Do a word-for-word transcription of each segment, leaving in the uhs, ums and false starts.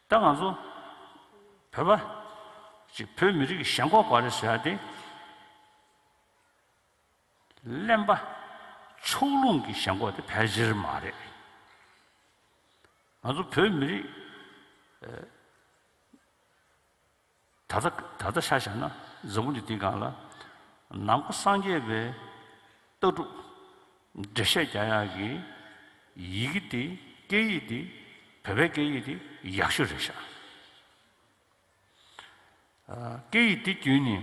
ད་ང་ཚོ་བོད་པ་ཅིག་བོད་མི་རིགས་ཀྱི་ཞེན་ཁོག་ག་རེ་ཟེར་ཡ་དེ། གླེན་པ་ཕྱོགས་ལྷུང་གི་ཞེན་ཁོག་དེ་ཕལ་ཆེར་མ་རེད། ང་ཚོ་བོད་མི་རིགས་ད་ལྟ་ད་ལྟ་ཆ་བཞག་ན་འཛམ་བུ་གླིང་འདིའི་སྒང་ལ་ནང་པ་སངས་རྒྱས་པའི་ལྟ་གྲུབ་འགྲེལ་བཤད་རྒྱག་ཡག་གི་ཡི་གེ་དེ། སྐད་ཡིག་དེ། བོད་པའི་སྐད་ཡིག་དེ་ཡག་ཤོས་རེད་ཤག་སྐད་ཡིག་འདི་བརྒྱུད་ནས་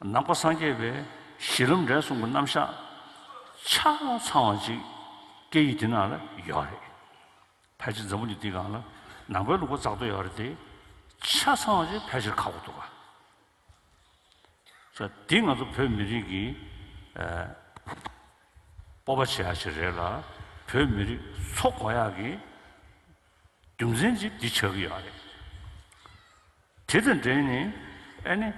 ནང་པ་སངས་རྒྱས་པའི་གཞི་ལམ་འབྲས་གསུམ་གྱི་རྣམ་གཞག་ཆ་ཚང་བ་ཅིག་སྐད་ཡིག་འདི་ནང་ལ་ཡོད་རེད། ཕལ་ཆེར་འཛམ་བུ་གླིང་འདིའི་སྒང་ལ་ནང་པའི་ལུང་པ་རྩ་བ་ཡོད་རེད་དེ། ཆ་ཚང་བ་ཅིག་ཕལ་ཆེར་ཁག་པོ་འདུག་ག་ས་འདི་ང་ཚོ་བོད་མི་རིགས་ཀྱི་ཨ་སྤོབས་པ་བྱེད་ཡག་ཅིག་རེད་ལ། བོད་མི་རིགས་འཚོ་དགོས་ཡག་གི་རྒྱུ་མཚན་ཅིག་འདི་ཆགས་ཀྱི་ཡོད་རེད། དེ་དང་འབྲེལ་ནས་ཨ་ནི་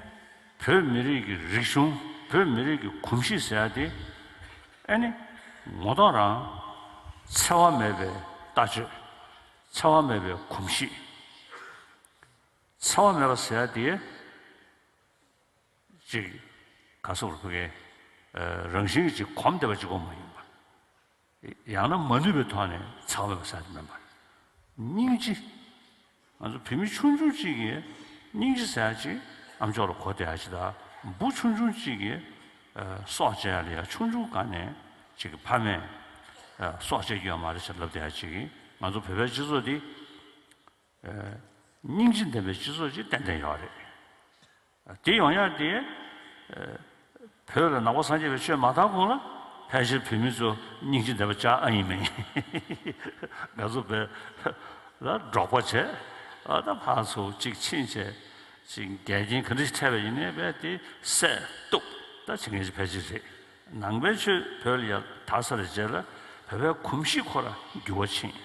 བོད་མི་རིགས་ཀྱི་རིག་གཞུང་། བོད་མི་རིགས་ཀྱི་གོམས་གཤིས་ཟེར་ཡ་དེ་ཨ་ནི་ངོ་ཐོག་རང་འཚེ་བ་མེད་པའི་ལྟ་སྤྱོད། འཚེ་བ་མེད་པའི་གོམས་གཤིས། འཚེ་བ་མེད་པ་ཟེར་ཡ་དེ་ཅིག་ག་སོགས་ལ་ཕ་གི་རང་བཞིན་གྱིས་ཅིག་གོམས་བསྡད་པ་གཅིག་པོ་མ་ཡིན་པ། ཡང་ན་མ་ནུས་པའི་ཐོག་ནས་འཚེ་བ་མེད་པ་ཟེར་ཡ་དེ་མིན་པ། སྙིང་རྗེ། ང་ཚོ་བོད་མི་ཆུང་ཆུང་གཅིག་གིས་སྙིང་རྗེ་ཟེར་ཡ་ཅིག་ཨ་མཆོག་ལ་གོ་བསྡད་ཡ་ཅིག་དང་། བུ་ཆུང་ཆུང་གཅིག་གིས་ཨ་སྲོག་བཅད་ཡ་ལ་ཡ་ཆུང་ཆུང་སྒང་ནས་ཅིག་གི་ཕ་མས་ཨ་སྲོག་བཅད་རྒྱུ་ཡོད་མ་རེད་ཟེར་ལབ་བསྡད་ཡ་ཅིག་གིས། ང་ཚོ་བོད་པའི་སྤྱི་ཚོགས་འདི་ཨ་སྙིང་རྗེ་ལྡན་པའི་སྤྱི་ཚོགས་ཅིག་ཏན་ཏན་ཡོད་རེད། དེ་ཡོང་ཡ་དེ་ཨ་བོད་ལ་ནང་པ་སངས་རྒྱས་པའི་ཆོས་མ་དར་གོང་ལ་ཕལ་ཆེར་བོད་མི་ཚོ་སྙིང་རྗེ་ལྡན་པ་ཅིག་ཨ་ཡིན་མིན། ང་ཚོ་བོད་ལ་འབྲོག་པ་བྱས། ཨ་ད་ཕར་ཚུར་གཅིག་ཕྱིན་བྱས། ཅིག་འགལ་རྐྱེན་ག་འདྲ་ཞིག་འཕྲད་པ་ཡིན་ནའི་རྦད་དེ་བསད་གཏུབ་ད་བྱེད་མཁན་ཞིག་ཕལ་ཆེར་རེད། ནང་པའི་ཆོས་བོད་ལ་ཡར་དར་ཚར་བའི་རྗེས་ལ་བོད་པའི་གོམས་གཤིས་ཁོ་རང་འགྱུར་བ་ཕྱིན།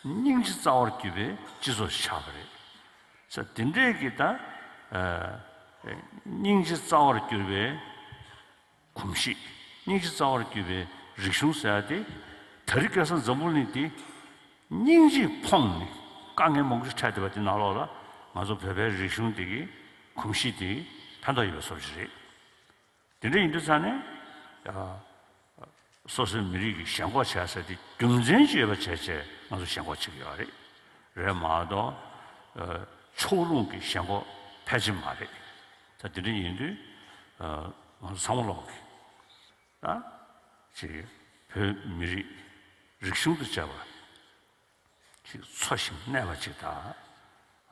སྙིང་རྗེ་རྩ་བར་གྱུར་པའི་སྤྱི་ཚོགས་ཤིག་ཆགས་པ་རེད། ས་དེ་འདྲས་ཀྱི་ད་ཨ་སྙིང་རྗེ་རྩ་བར་གྱུར་པའི་གོམས་གཤིས། སྙིང་རྗེ་རྩ་བར་གྱུར་པའི་རིག་གཞུང་ཟེར་ཡ་དེ། དེ་རིང་ཁ་སང་འཛམ་བུ་གླིང་འདི་སྙིང་རྗེས་ཕོངས་ནས་དཀའ་ངལ་མང་པོ་ཞིག་འཕྲད་བསྡད་པ་དེ་ནང་ལོགས་ལ་ང་ཚོ་བོད་པའི་རིག་གཞུང་འདི་གི་གོམས་གཤིས་དེ་ཕན་ཐོགས་ཡོད་པའི་བཟོ་འདྲ་ཞིག་རེད། དེ་འདྲ་ཡིན་དུས་ཙང་ནས་ཨ་སོ་སོའི་མི་རིགས་ཀྱི་ཞེན་ཁོག་བྱས་ཟེར་དེ་རྒྱུ་མཚན་ཅིག་ཡོད་པ་བྱས་བྱས་ང་ཚོ་ཞེན་ཁོག་བྱེད་ཀྱི་ཡོད་རེད། རེད་མ་གཏོགས་ཨ་ཕྱོགས་ལྷུང་གི་ཞེན་ཁོག་ཕལ་ཆེར་མ་རེད། ད་དེ་འདྲ་ཡིན་དུས་ཨ་ང་ཚོ་ཚང་མ་ལོག་གི་ད་ཅིག་བོད་མི་རིགས་རིག་གཞུང་དང་བཅས་པ་ཅིག་འཚོ་ཞིང་གནས་པ་ཅིག་དང་།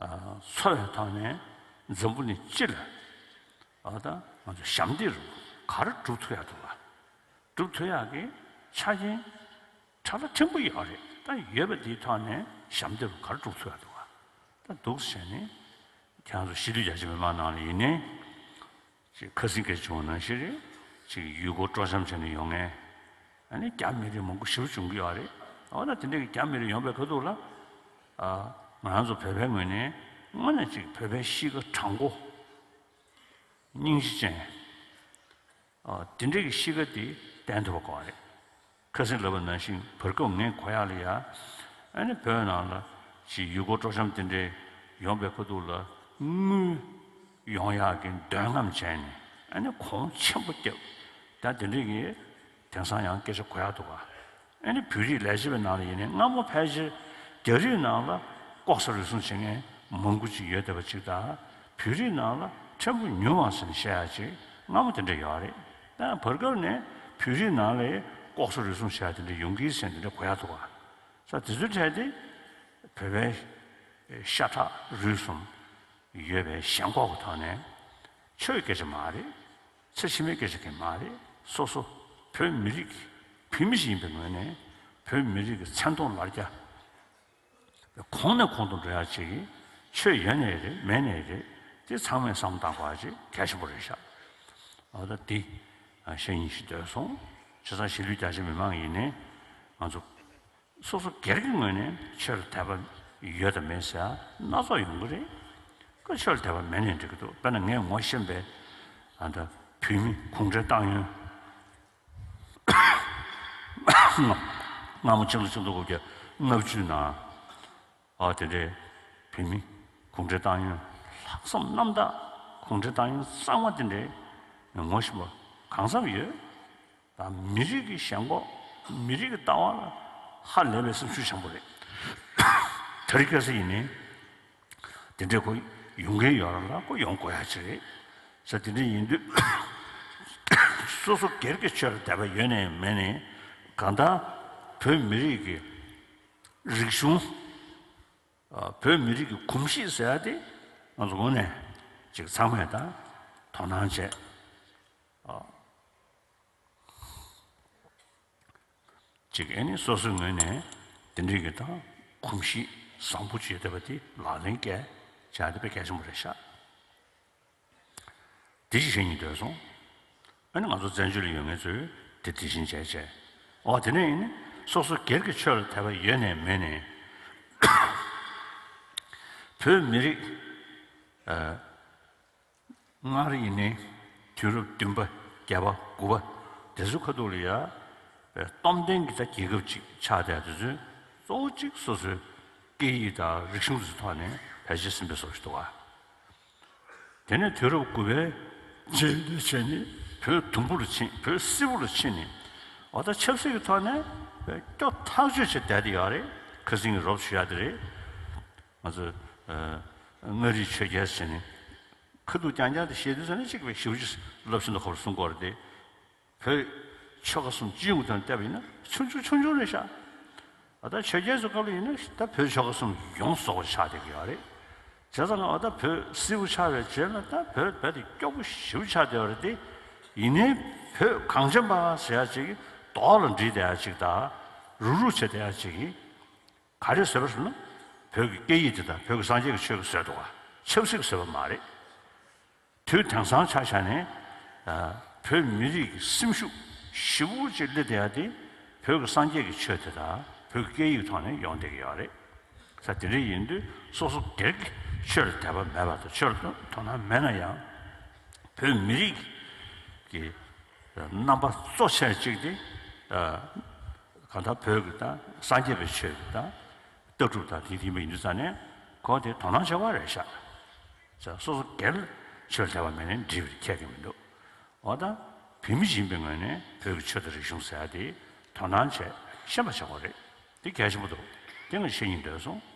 ཨ་འཚོ་བའི་ཐོག་ནས་འཛམ་བུ་གླིང་སྤྱི་ལ་ཨ་ད་ང་ཚོ་ཞབས་འདེགས་རུ་ག་རེ་སྒྲུབ་ཐུབ་ཡག་འདུག་ག་སྒྲུབ་ཐུབ་ཡག་གི་ཆ་རྐྱེན་ཕྲ་ལ་ཕྲན་བུ་ཡོད་རེད། ད་ཡོད་པ་དེའི་ཐོག་ནས་ཞབས་འདེགས་རུ་ག་རེ་སྒྲུབ་ཐུབ་ཡག་འདུག་ག་ད་འདུག་སེ་བྱས་ནས་ཁྱེད་རང་ཚོ་གཞིས་ལུས་རྒྱ་ཆེ་མི་མང་ནང་ལ་ཡིན་ནའི། ཅིག་ཁ་སང་སྐད་ཆ་བྱུང་བ་ནང་བཞིན་རེད། ཅིག་ཡུལ་སྐོར་སྤྲོ་འཆམ་བྱས་ནས་ཡོང་མཁན། ཨ་ནི་རྒྱ་མི་རིགས་མང་པོ་ཞེ་པོ་བྱུང་གི་ཡོད་རེད། འོ་ན་དེ་འདྲ་གི་རྒྱ་མི་རིགས་ཡོང་པའི་ཁ་ཐུག་ལ། ཨ་ང་རང་ཚོ་བོད་པའི་ངོས་ནས་དངོས་གནས་ཅིག་བོད་པའི་གཤིས་ཀ་དྲང་པོ། སྙིང་རྗེ་ཅན། ཨ་དེ་འདྲ་གི་གཤིས་ཀ་དེ་བསྟན་ཐུབ་པ་དགོས་རེད། ཁ་སང་ལབ་པ་ནང་བཞིན་བར་སྐབས་ངས་གོ་ཡག་ལ་ཡ། ཨ་ནི་བོད་ནང་ལ་ཅིག་ཡུལ་སྐོར་སྤྲོ་འཆམ་དེ་འདྲའི་ཡོང་པའི་ཁ་ཐུག་ལ་དངུལ་ཡོང་ཡག་གི་འདོད་རྔམ་བྱས་ནས་ཨ་ནི་གོང་ཆེན་པོ་བརྒྱབ། ད་དེ་འདྲའི་གི་དེང་སང་ཡང་སྐད་ཆ་གོ་ཡག་འདུག་ག་ཨ་ནི་བོད་རིགས་ལས་བྱེད་པའི་ནང་ལ་ཡིན་ནའི་སྔ་མོ་ཕལ་ཆེར་རྒྱ་རིགས་ནང་ལ་ལྐོག་ཟ་རུལ་སུངས་བྱེད་མཁན་མང་པོ་ཅིག་ཡོད་བསྡད་པ་ཅིག་དང་། བོད་རིགས་ནང་ལ་ཕྲན་བུ་ཉུང་བ་ཟེར་ནས་བཤད་ཡག་ཅིག་སྔ་མོ་དེ་འདྲ་ཡོད་རེད། ད་བར་སྐབས་ནས་བོད་རིགས་ནང་ལ་ལྐོག་ཟ་རུལ་སུངས་བྱེད་ཡག་དེ་འདྲ་ཡོང་གི་ཟེར་ནས་དེ་འདྲ་གོ་ཡག་འདུག་ག་ས་དེ་ཚོའི་གྲས་དེ་བོད་པའི་ཤ་ཁྲག་རུས་གསུམ་ཡོད་པའི་ཞེན་ཁོག་གི་ཐོག་ནས་ཆོས་སྐད་ཆ་མ་རེད། ཚེ་ཕྱི་མའི་སྐད་ཆ་གང་ཡང་མ་རེད། སོ་སོ་བོད་མི་རིགས་ཀྱི་བོད་མི་ཞིག་ཡིན་པའི་ངོས་ནས་བོད་མི་རིགས་ཀྱི་མཚན་མཐོང་ལར་རྒྱ་གོང་ནས་གོང་དུ་འགྲོ་ཡག་ཅིག་གི་ཆོས་ཡོད་ནའི་རེད། མེད་ནའི་རེད། དེ་ཚང་མས་བསམ་བློ་བཏང་དགོས་ཡག་ཅིག་གལ་ཆེན་པོ་རེད་ཤག་འོ་ད་འདི་བཤད་སྙིང་ཞིག་འདོད་སོང་། བྱས་ཙང་གཞིས་ལུས་རྒྱ་ཆེ་མི་མང་ཡིན་ནའི་ང་ཚོ་སོ་སོ་སྒེར་གྱི་ངོས་ནས་ཆོས་ལ་དད་པ་ཡོད་དང་མེད་ཟེར་ཡག་སྣ་ཚོགས་ཡོང་གི་རེད། ཁོ་ཆོས་ལ་དད་པ་མེད་ནའི་འགྲིག་གི་འདུག་དཔེར་ན་ངས་ངོ་ཤེས་པའི་ཨ་ད་བོད་མི་གུང་ཁྲན་ཏང་ཡོན། སྔ་མོ་ཕྱི་ལོ་ཆིག་སྟོང་དགུ་བརྒྱ་ལྔ་བཅུ་ནང་ཨ་དེ་འདྲའི་ བོད་མི་གུང་ཁྲན་ཏང་ཡོན་ལྷག་བསམ་རྣམ་དག་གུང་ཁྲན་ཏང་ཡོན་གཙང་མ་དེ་འདྲའི་ངོ་ཤེས་པ་གང་འཚམ་ཡོད། ད་མི་རིགས་ཀྱི་ཞེན་ཁོག་མི་རིགས་ཀྱི་ལྟ་བ་ལ་ཧ་ལས་པའི་སེམས་ཤུགས་ཆེན་པོ་རེད། དེ་རིང་ཁ་སང་ཡིན་ནའི་དེ་འདྲའི་ཁོ་ཡོང་གི་ཡོད་ར་ལ་ཁོ་ཡོང་དགོས་ཡ་ཅིག་རེད། ས་དེ་འདྲ་ཡིན་དུས་སོ་སོ་སྒེར་གྱི་ཆོས་ལ་དད་པ་ཡོད་ནའི་མེད་ནའི་གང་ལྟར་བོད་མི་རིགས་ཀྱི་རིག་གཞུང་བོད་མི་རིགས་ཀྱི་གོམས་གཤིས་ཟེར་ཡ་དེ་ང་ཚོ་ངོས་ནས་ཅིག་ཚང་མས་ད་དོ་སྣང་བྱས། ཅིག་ཨེ་ནི་སོ་སོའི་ངོས་ནས་དེ་འདྲའི་གི་ད་གོམས་གཤིས་བཟང་པོ་ཅིག་ཡོད་བསྡད་པ་དེ་ལག་ལེན་བཀལ་བྱ་དེ་དཔེ་གལ་ཆེན་པོ་རེད་ཤག་དེ་ཅིག་བཤད་སྙིང་འདོད་སོང་། ཨ་ནི་ང་ཚོ་བཙན་བྱོལ་ལ་ཡོད་མཁན་ཚོས་དེ་དེ་བཞིན་བྱས་བྱས། འོ་དེ་ནས་ཡིན་ནི་སོ་སོ་སྒེར་གྱི་ཆོས་ལ་དད་པ་ཡོད་ནས་མེད་ནས་བོད་མི་རིགས་ཨ། སྔར་ཡིན་ནའི་དུས་རབས་བདུན་པ་བརྒྱད་པ་དགུ་པ་དེ་ཚོ་ཁ་ཐུག་ལ་ཡ་སྟོབས་ལྡན་གྱི་ད་རྒྱལ་ཁབ་ཅིག་ཆགས་བསྡད་དུས་ཚོད་གཙོ་བོ་གཅིག་སོ་སོའི་སྐད་ཡིག་དང་རིག་གཞུང་དེ་ཚོ་ཐོག་ནས་བེད་སྤྱོད་ཟིན་པའི་བཟོ་ཞིག་འདུག་ག་དེ་ནས་དུས་རབས་དགུ་པའི་རྗེས་ལ་བྱས་ནས་བོད་དུམ་བུ་ལ་ཕྱིན། བོད་སིལ་བུ་ལ་ཕྱིན་ནས་འོ་ད་ཆབ་སྲིད་ཀྱི་ཐོག་ནས་སྐྱོ་ཐག་ཆོད་བྱས་བསྡད་དེ་ཡོད་རེད། ཁ་སང་གི་རོབ་ཞུ་ཡ་དེ་རེད། ང་ཚོ་མངའ་རིས་ཆོས་རྒྱལ་ཟེར་ནས་ཁ་ཐུག་རྐྱང་རྐྱང་དེ་བཤད་དུས་ཙམ་ནས་གཅིག་པའི་ཞེ་པོ་ཅིག་རླབས་ཆེན་དུ་ཁོ་རང་གསུང་གི་ཡོད་རེད་དེ། བོད་ཆོལ་ཁ་གསུམ་སྤྱི་ཡོངས་དོན་བལྟས་པ་ཡིན་ན་ཆུང་ཆུང་ཆུང་ཆུང་རེད་ཤག་ད་ལྟ་ཆོས་རྒྱལ་ཚོའི་སྐབས་ལ་ཡིན་ན་ད་བོད་ཆོལ་ཁ་གསུམ་ཡོངས་རྫོགས་པ་ཆགས་བསྡད་ཀྱི་ཡོད་རེད། བྱས་ཙང་ང་ད་བོད་སིལ་བུ་ཆགས་པའི་རྗེས་ལ་ད་བོད་རྦད་དེ་སྐྱོ་པོ་ཞེ་པོ་ཆགས་བསྡད་ཡོད་རེད་དེ། ཡིན་ནའི་བོད་གངས་ཅན་པ་ཟེར་ཡ་ཅིག་གི་རྡོག་ལ་འགྲིལ་བསྡད་ཡ་ཅིག་དང་རུག་རུག་བྱས་བསྡད་ཡ་ཅིག་གི་ག་རེ་བཟོས་པ་ཟེར་ན། བོད་ཀྱི་སྐད་ཡིག་དེ་དང་བོད་ཀྱི་སངས་རྒྱས་ཀྱི་ཆོས་ཀྱི་བཟོས་འདུག་ག་ཆབ་སྲིད་ཀྱི་བཟོས་པ་མ་རེད། དུས་དེང་སང་ཆ་བཞག་ནས་ཨ། བོད་མི་རིགས་ཀྱི་སེམས་ཤུགས་ཞེ་པོ་ཅིག་སླེབས་བསྡད་ཡ་དེ་བོད་ཀྱི་སངས་རྒྱས་ཀྱི་ཆོས་དེ་དང་བོད་ཀྱི་སྐད་ཡིག་ཐོག་ནས་ཡོང་བསྡད་ཀྱི་ཡོད་རེད། ས་དེ་འདྲ་ཡིན་དུས་སོ་སོ་སྒེར་གྱི་ཆོས་ལ་དད་པ་མེད་པ་དང་ཆོས་ལ་དོ་སྣང་མེད་ན་ཡང་བོད་མི་རིགས་ཀྱི་རྣམ་པ་གཙོ་ཆེ་གཅིག་དེ་ཨ། གང་ལྟར་བོད་ཀྱི་དང་སངས་རྒྱས་པའི་ཆོས་ཀྱི་དང་། ལྟ་གྲུབ་དང་དེ་དེ་མ་ཡིན་དུས་ཙང་ནས་ཁོ་དེ་དོ་སྣང་བྱེད་དགོས་རེད་ཤག་ཙང་སོ་སོ་སྒེར་ལ་ཆོས་ལ་དད་པ་མེད་ནས་འགྲིག་པ་ཁྱད་ཀྱི་མི་འདུག་འོ་ད་བོད་མི་ཡིན་པའི་ངོས་ནས་བོད་ཀྱི་ཆོས་དང་རིག་གཞུང་ཟེར་ཡ་དེ་དོ་སྣང་བྱས་ཤེས་པ་བྱེད་དགོས་རེད། དེ་གལ་ཆེན་པོ་འདུག་དེ་ང་བཤད་སྙིང་འདོད་སོང་